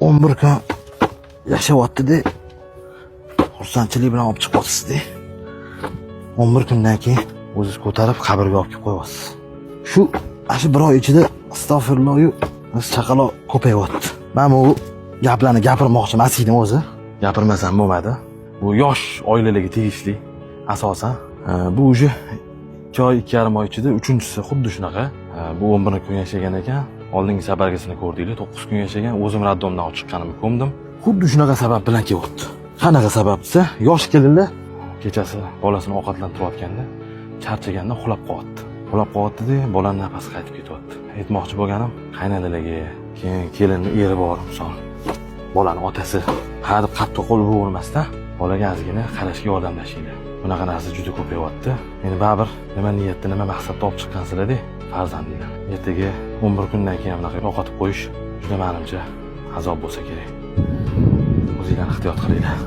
11 kun yashayapti-da, xursandchilik bilan olib chiqyapsiz-da. 11 kundan keyin o'zingiz ko'tarib qabrga olib kelib qo'yyapsiz. Shu ana shu bir oy ichida, astag'firulloh, chaqaloq ko'payyapti. Man bu gaplarni gapirmoqchi emas edim o'zi. Gapirmasam bo'lmadi. Bu yosh oilalarga tegishli asosan. Bu уже 2 oy, 2,5 oy ichida uchinchisi xuddi shunaqa. Bu 11 kun yashagan ekan. Oldingi safargisini ko'rdinglar, 9 kun yashagan. O'zim роддом dan olib chiqqanimni ko'mdim. Xuddi shunaqa sabab bilan kelyapti. Qanaqa sabab desa, yosh kelinlar kechasi bolasini ovqatlantirayotganda charchaganda uxlab qolyapti. Uxlab qolyapti-da, bolani nafasi qaytib ketyapti. Aytmoqchi bo'lganim, qaynonalarga, keyin kelinni eri bor, misol, bolani otasi, ha deb qattiq qo'l bo'lmasdan bolaga ozgina qarashga yordamlashinglar. Bunaqa narsa juda ko'payyapti. Endi baribir nima niyatda, nima maqsadda olib chiqqansizlar-da farzandinglar. Ertaga 11 kundan keyin bunaqa yo'qotib qo'yish juda, manimcha, azob bo'lsa kerak. O'zinglarni ehtiyot qilinglar.